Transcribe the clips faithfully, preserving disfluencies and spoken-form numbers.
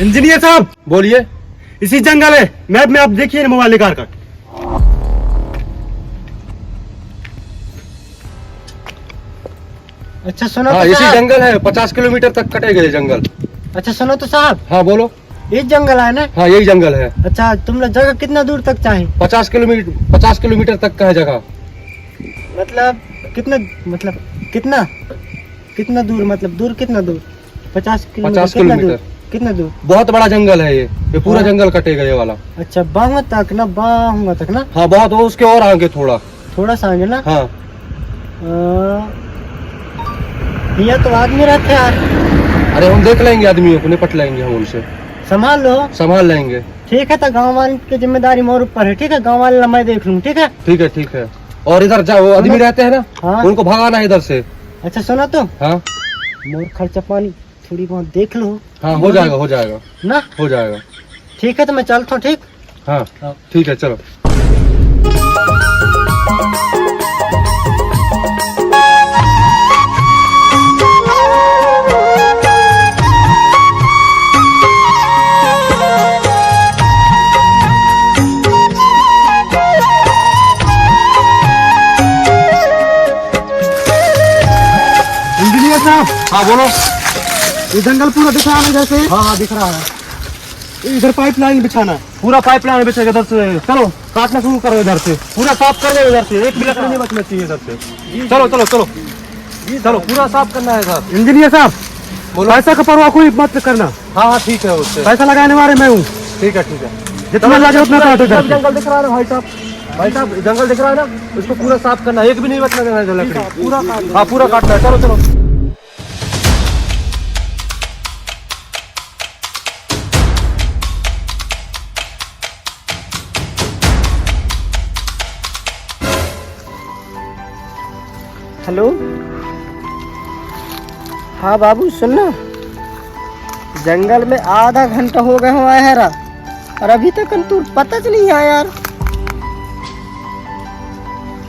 Engineer साहब, बोलिए। इसी जंगल है, मैप में आप देखिए ना, मोबाइल निकाल कर। अच्छा, सुनो हाँ, तो इसी साहब। जंगल है, पचास किलोमीटर तक कटेगा ये जंगल। अच्छा, सुनो तो साहब। हाँ, बोलो। ये जंगल है ना? हाँ, यही जंगल है। अच्छा, तुम लोग जगह कितना दूर तक चाहे? पचास किलोमीटर, पचास किलोमीटर तक का है जगह। मतलब कितना, मतलब कितना, कितना दूर, मतलब दूर कितना दूर? पचास किलोमीटर। पचास कितना दूर? किलोमीटर। कितना दूर? बहुत बड़ा जंगल है ये, ये पूरा हाँ। जंगल कटेगा ये वाला। अच्छा, बांगा तक ना, बांगा तक ना? हाँ, बहुत, वो उसके और आगे थोड़ा। थोड़ा सा आगे ना? हाँ। अ, यहाँ तो आदमी रहते यार। अरे, हम देख लेंगे आदमियों को, निपट लेंगे हम उनसे। संभाल लो। संभाल लेंगे। ठीक है, तो गाँव वाले की जिम्मेदारी मोर ऊपर है, ठीक है? गाँव वाले ला मैं देख लूँ, ठीक है? ठीक है, ठीक है। और इधर जाओ, वो आदमी सुनो। रहते हैं ना, हाँ। उनको भगाना है इधर से। अच्छा, सुनो तो। हाँ। मोर खर्चा पानी थोड़ी बहुत देख लो। हाँ, हो जाएगा, हो जाएगा। ना? हो जाएगा। ठीक है, तो मैं चलता हूँ, ठीक? हाँ, हाँ। ठीक है, चलो। इंजीनियर साहब। हाँ, बोलो। ये जंगल पूरा दिख रहा है इधर से? हाँ, हाँ, दिख रहा है। इधर पाइपलाइन बिछाना है। पूरा पाइपलाइन बिछेगा इधर से। चलो, काटना शुरू करो इधर से। पूरा साफ कर दो इधर से, एक भी लकड़ी नहीं बचना चाहिए इधर से। चलो, चलो, चलो। चलो, पूरा साफ करना है इधर। इंजीनियर साहब, बोलो। पैसा का परवाह कोई मत करना। हाँ, हाँ, ठीक है, उससे। पैसा लगाने वाले मैं हूँ। ठीक है, ठीक है। जितना चलो, लगे उतना पूरा काटो इधर से। जंगल दिख रहा है ना भाई साहब? भाई साहब, जंगल दिख रहा है ना, उसको पूरा साफ करना है, एक भी नहीं बचना देना है इधर लकड़ी। पूरा काट। हाँ, पूरा काटना है। चलो, चलो। हेलो, हाँ बाबू, सुन ना, जंगल में आधा घंटा हो गया हूँ आया हरा, और अभी तक तू पता च नहीं आया यार।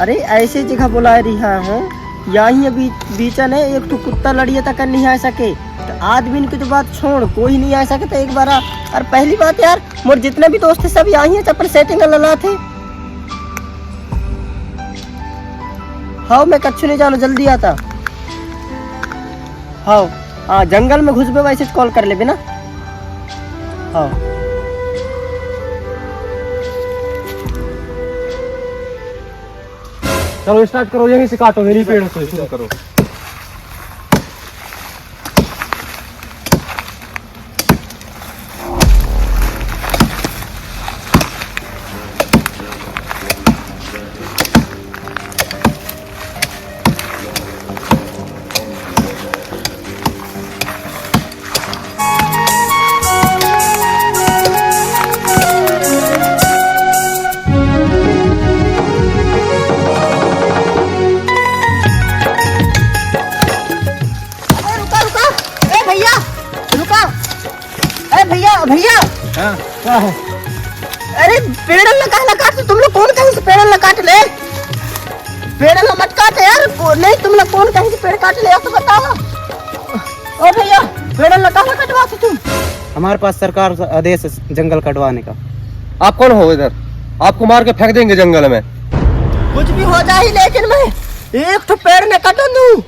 अरे, ऐसे जगह बुला रहा हूँ, यहीं अभी बीचन है, एक ठो कुत्ता लड़िया तक नहीं आ सके। तो आदमी की तो बात छोड़, कोई नहीं आ सके तो एक बार आ। और पहली बात यार, मोर जितने भी दोस्त थे, सब यहीं है, अपन सेटिंग लला थे। हाँ, मैं कच्छु नहीं जानो, जल्दी आता। हाँ, हाँ, जंगल में घुसबे वैसे कॉल कर लेबे ना। हाँ। चलो, स्टार्ट करो, यहीं से काटो, यहीं पेड़ से शुरू करो। अरे रुका, रुका। ए भैया, रुका। ए भैया, भैया। हाँ, क्या है? अरे पेड़ ल काहे ल काट, तुम लोग कौन कहीं से पेड़ ल काट ले? पेड़ ल मत काट यार, को-, नहीं, तुम लोग कौन कहीं से पेड़ काट ले, आप तो बताओ। ओ भैया, पेड़ ल काहे ल कटवा थे तुम? हमारे पास सरकार से आदेश है जंगल कटवाने का। आप कौन हो इधर? आपको मार के फेंक देंगे जंगल में। कुछ भी हो जाए, लेकिन मैं एक ठो पेड़ न कटन दूं।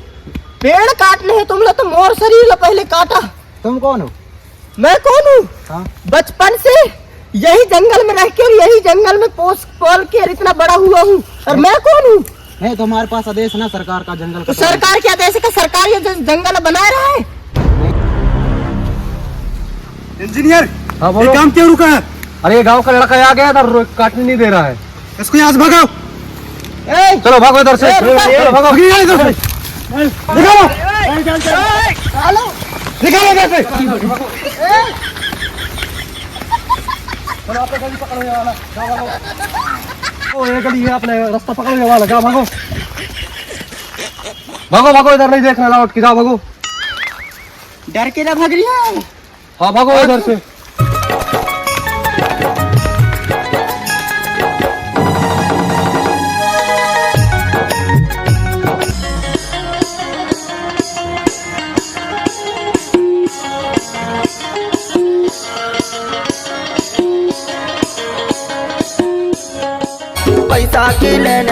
पेड़ काट ले तुम लोग तो मोर शरीर ल पहले काटा। तुम कौन हो? मैं कौन हूँ? हाँ। बचपन से यही जंगल में रह के और यही जंगल में पोस पाल के और इतना बड़ा हुआ हूँ। और मैं कौन हूँ? नहीं, तुम्हारे पास आदेश है ना सरकार का जंगल तो कटवाने का। सरकार क्या आदेश है? क्या सरकार ये जं-, जंगल बना रहा है? इंजीनियर, हाँ, बोलो। ये काम क्यों रुका है? अरे, ये गांव का लड़का आ गया था, रो-, काटने नहीं दे रहा है। इसको यहाँ से भगाओ। ए! चलो, भागो इधर से। ए, रुको। चलो, भागो। भागिए इधर से। निकालो। ए, चल, चल। निकालो इधर से। चलो, आप गली पकड़ो, ये वाला। जाओ, भागो। ओ, ये गली है, अपने रास्ता पकड़ो, ये वाला। जाओ, भागो। भागो, भागो, इधर नहीं देखना, लौट के जाओ, भागो। डर के ना भाग रही है। हाँ, भागो इधर से।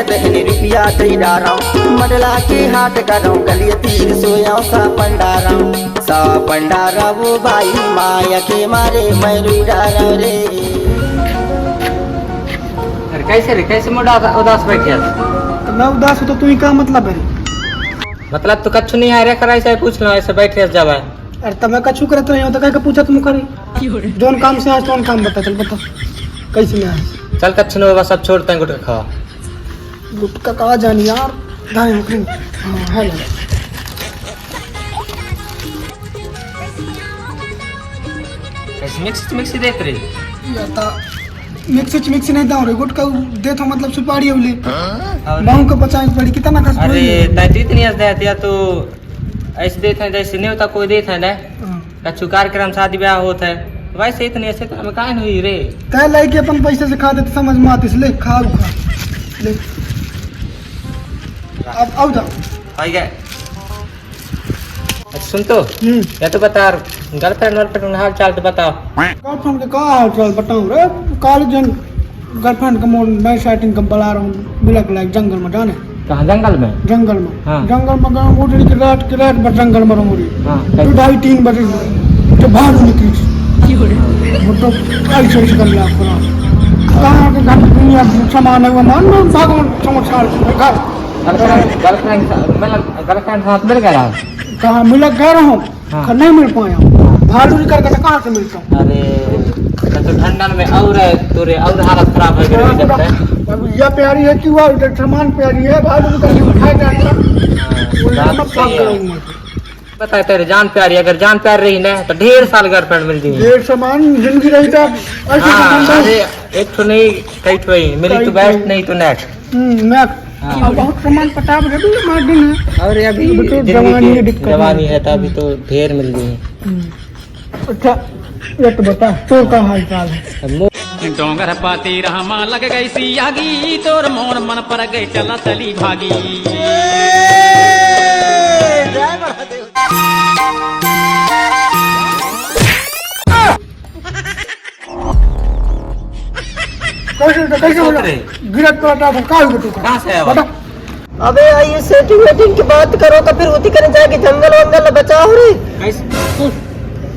पहले रुपया दे डारा, मंडला के हाट करो, गलिया तीर सोया सा पंडारा, सा पंडारा वो बाई माया के मारे मैं रू डारा रे। अरे कैसे रे, कैसे मुंडा उदा-, उदास बैठे हस? तो मैं उदास हूँ तो तू ही का मतलब है रे? मतलब तो कछु नहीं आ रहा करा, ऐसे पूछ लो, ऐसे बैठे हस जावा। अरे तब मैं कछु करत रही हूँ तो कह के पूछत मुँह करी। जोन काम से आज तोन काम बता, चल बता कैसे मैं आज। चल कछु नहीं होगा, सब छोड़ते हैं, गुटखा खावा। गुटखा कहाँ जानी यार, दाएं उठे। हाँ, है ना। कैसे मिक्स मिक्स देत रही? या ता मिक्स मिक्स नहीं दाऊ रे, गुटखा देत हो मतलब सुपारी उले। और बाहू का पचास पड़ी, कितना खस अरे, पड़ी? तै तो इतनी हंस देत या तो ऐसे देत है जैसे नहीं होता कोई देत है ना। हाँ। कछु कार्यक्रम शादी ब्याह होत है, वैसे इतनी ऐसे तो हमें काहे नहीं रे? तै लाइके अपन पैसे से खा देते, समझ में आते, ले खा, खा। ले। अब आओ जा। आ गया। अच्छा सुन तो, हम्म। या तो बता, गर्लफ्रेंड वर्लफ्रेंड हाल चाल तो बताओ। गर्लफ्रेंड के का हाल चाल बताऊं रे? कॉलेज जन गर्लफ्रेंड का मोर नए सेटिंग का बला रहा हूँ, मिला के लाइक जंगल में जाने। कहाँ जंगल में? जंगल में। हाँ। जंगल में गया, वो दिन की रात, की रात भर जंगल में रहूँ रे। हाँ, तू ढाई तीन बजे तो बाहर निकली। वो तो ऐसे ऐसे कर लिया पूरा। कहाँ के घर की दुनिया सामान है, वो मान लो भागो, समोसा घर। गर्लफ्रेंड, गर्लफ्रेंड, मतलब गर्लफ्रेंड साथ मिल गया? कहाँ मिला, कह रहा हूँ। हाँ। नहीं मिल पाया। भालू निकल के कहाँ से मिलता हूँ? अरे, तो ठंडन में और है, तोरे और हालत खराब है, मेरे जब तक। अब यह प्यारी है कि वह सामान प्यारी है, भालू निकल के उठाए जाता। हाँ, वो बात लड़का सही भाग है। गया हूँ मैं। पता है, तेरे जान प्यारी, अगर जान प्यारी रही ना, तो ढेर साल गर्लफ्रेंड मिल जाएगी। ढेर सामान जिंदगी रही था, ऐसे हाँ, सामान था। अरे, एक तो नहीं, कई तो ही, मिली कई तो बेस्ट, तो। नहीं तो नेक्स्ट। हम्म, मैं हाँ। अब बहुत सामान पटाब है भी मार दिन है। और अभी अभी तो जिंदगी जवानी की है, दिक्कत जवानी नहीं। है, तो अभी तो ढेर मिल गई। हम्म। अच्छा, ये तो बता, तोर का हाल चाल है? अब मो- डोंगर पाती रहमा लग गई सियागी, तोर मोर मन पर गई चला चली भागी। कैसे तो कैसे बोला? रे। गिरत पलटा था, का हुआ तू का? कहाँ से आया बता। अबे यार, ये सेटिंग वेटिंग की बात करो तो फिर उती करे जाके जंगल वंगल बचाओ रे। कैसे?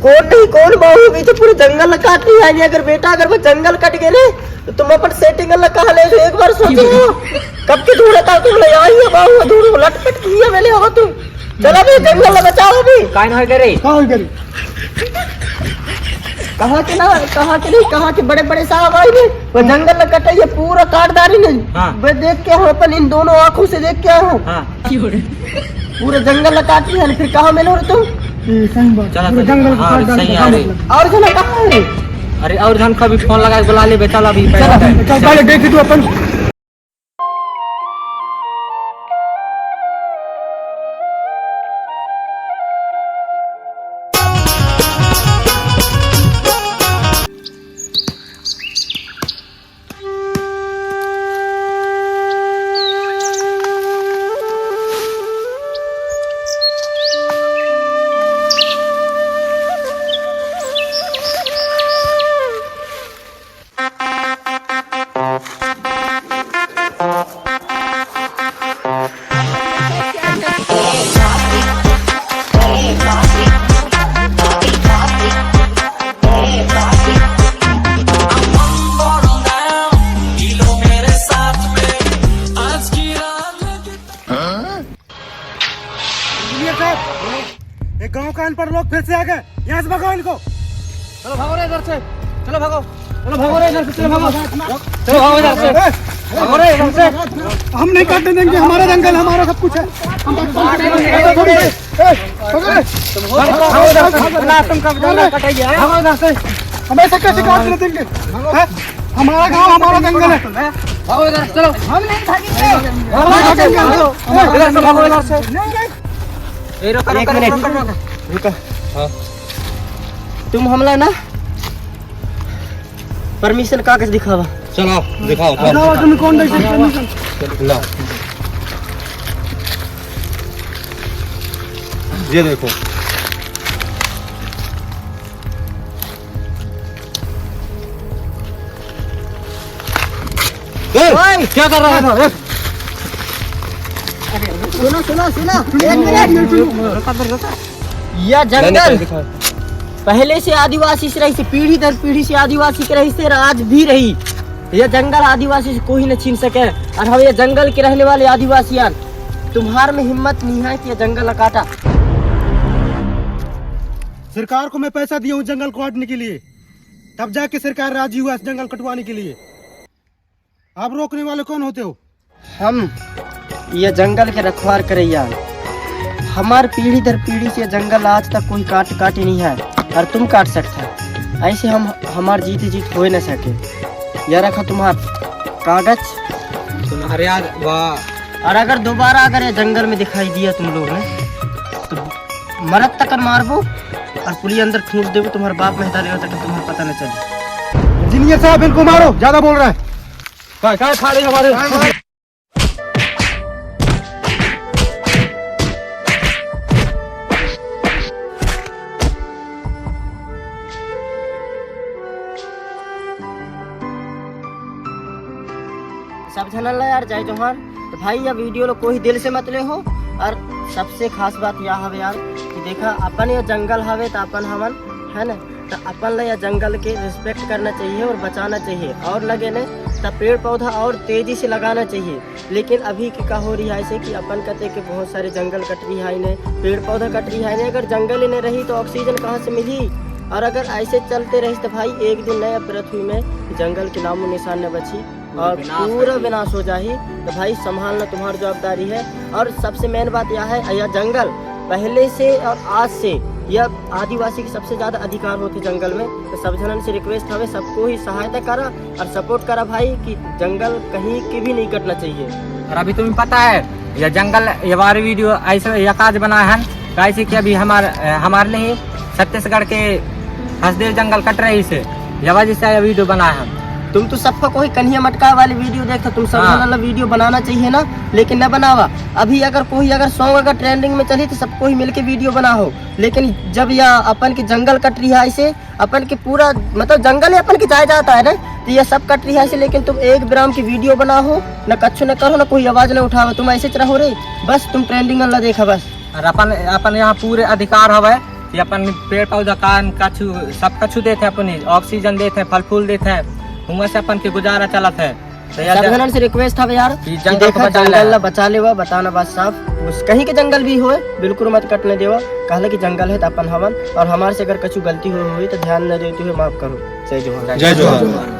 कौन नहीं, कौन बाहू भी तो पूरे जंगल काट लिया है। अगर बेटा, अगर वो जंगल कट गए रे, तो तुम अपन सेटिंग वाला कहाँ ले जाओ? एक बार सोचो। कब की ढूंढता तुम ले आई है बाहू, ढूंढो, लटपट की है, मैंने हो तुम। चलो बे, जंगल में बचाओ बे। काहे ना करे? का हो करे? कहाँ के ना, कहाँ के नहीं, कहाँ के बड़े बड़े साहब आए ने, वो जंगल में कटाई है, पूरा काट डारी ने। हाँ। बे देख के हम अपन इन दोनों आँखों से देख के आए हो। हाँ। पूरा जंगल में काट लिया, फिर कहाँ मिलो रे तुम? ये सही बात। चला पूरा चला। जंगल को हाँ, काट डारी सही है, का अरे। मतलब? और जना कहाँ है रे? अरे और जन को भी फोन लगा के बुला ले, बेटा, अभी चला, पहले। चल, पहले देख तू अपन। इंजीनियर साहब, एक गांव का अनपढ़ लोग फिर से आ गए, यहाँ से भगाओ इनको। चलो भागो रे इधर से, चलो भागो, चलो भागो रे इधर से, चलो भागो, चलो भागो इधर से, भागो रे इधर से। हम नहीं काटने देंगे, हमारा जंगल, हमारा सब कुछ है। हम ए, पकड़। भागो इधर से, ना तुम कब जंगल कटाइए, हैं? भागो इधर से। हम ऐसे कैसे काटने देंगे? हैं? हमारा गांव, हमारा जंगल है। भागो इधर से, चलो। हम नहीं भागेंगे। हमारा जंगल है। इधर से भागो, इधर से। नहीं, नहीं। ए, रुको, एक रुको, मिनट। रुको, रुको। रुको। हाँ। तुम हमला ना परमिशन कागज दिखावा। चलो, दिखाओ, दिखाओ। दिखाओ, तुम कौन दे सकते परमिशन? लाओ। ये देखो। ए, ओए! क्या कर रहा था? ए, सुनो, सुनो, सुनो, एक मिनट। यह जंगल पहले से आदिवासी से रहिस हे, पीढ़ी दर पीढ़ी से आदिवासी के रहिस हे, और आज भी रही। यह जंगल आदिवासी से कोई न छीन सके। और हम ये जंगल के रहने वाले आदिवासी यार, तुम्हार में हिम्मत नहीं है कि ये जंगल काटा। सरकार को मैं पैसा दिया हूँ जंगल काटने के लिए, तब जाके सरकार राजी हुआ इस जंगल कटवाने के लिए। आप रोकने वाले कौन होते हो? हम ये जंगल के रखवार करैया। हमार पीढ़ी दर पीढ़ी से जंगल आज तक कोई काट काटी नहीं है, और तुम काट सकता है। ऐसे हम हमार जीत जीत हो ही न सके। यह रखा तुम्हार कागज। तुम्हारे यार, वाह। और अगर दोबारा अगर ये जंगल में दिखाई दिया तुम लोग ने, तो मरत तक मारबो और पुलिया अंदर ठूंस देबो, तुम्हारे बाप महतारी तक तुम्हारा पता न चले। इंजीनियर साहब, इनको मारो, ज्यादा बोल रहा है। काय काय खा रहे हमारे? सब झनन ला यार जय जोहार। तो भाई, ये वीडियो लो कोई दिल से मत ले हो। और सबसे खास बात यह हवे यार कि देखा, अपन ये जंगल हवे तो अपन हमन, है ना, तो अपन ला ये जंगल के रिस्पेक्ट करना चाहिए और बचाना चाहिए। और लगे ने तो पेड़ पौधा और तेजी से लगाना चाहिए। लेकिन अभी के का हो रही है ऐसे कि अपन कते के बहुत सारे जंगल कट रही है ने, पेड़ पौधा कट रही है ने। अगर जंगल ही नहीं रही तो ऑक्सीजन कहाँ से मिली? और अगर ऐसे चलते रही तो भाई, एक दिन नया पृथ्वी में जंगल के नामो निशान न बची और विनाश हो पूरा जाही। विनाश हो जाही। तो भाई, संभालना तुम्हारी जवाबदारी है। और सबसे मेन बात यह है, यह जंगल पहले से और आज से यह आदिवासी के सबसे ज्यादा अधिकार होते जंगल में। तो सब जनन से रिक्वेस्ट हवे, सबको ही सहायता करा और सपोर्ट करा भाई, कि जंगल कहीं के भी नहीं कटना चाहिए। और अभी तुम्हें पता है, यह जंगल, ये हमारे वीडियो ऐसे, यह काज बना है, कैसे कि अभी हमार हमारे लिए ही छत्तीसगढ़ के हसदेव जंगल कट रही से, यह वजह से यह वीडियो बना है। तुम तो सबका कोई कन्हिया मटका वाली वीडियो देखता, तुम सब हाँ। वाला वीडियो बनाना चाहिए ना, लेकिन न बनावा। अभी अगर कोई अगर सॉन्ग अगर ट्रेंडिंग में चली तो सबको ही मिलके वीडियो बनाओ, लेकिन जब यह अपन के जंगल कट रही है ऐसे, अपन के पूरा मतलब जंगल ही अपन के जाए जाता है ना, तो यह सब कट रही है ऐसे, लेकिन तुम एक ब्राम की वीडियो बनाओ, न कछु न करो, न कोई आवाज न उठाओ, तुम ऐसे च रहो रे, बस तुम ट्रेंडिंग वाला देखा बस। और अपन अपन यहाँ पूरे अधिकार हवे कि अपन पेड़ पौधा कान कछु सब कछु देते हैं, अपनी ऑक्सीजन देते हैं, फल फूल देते हैं, हुआ से अपन के गुजारा चलत है। तो यह सब जन- जनन से रिक्वेस्ट हवे यार कि कि जंगल को देखा, बचा जंगल लेवा। ला बचा लेवा, बताना बात साफ। उस कहीं के जंगल भी होए, बिल्कुल मत कटने देवा। कहले कि जंगल है तो अपन हवन, और हमारे से अगर कछु गलती हुई हुई तो ध्यान न देते हुए माफ करो। जय जोहार। जय जोहार।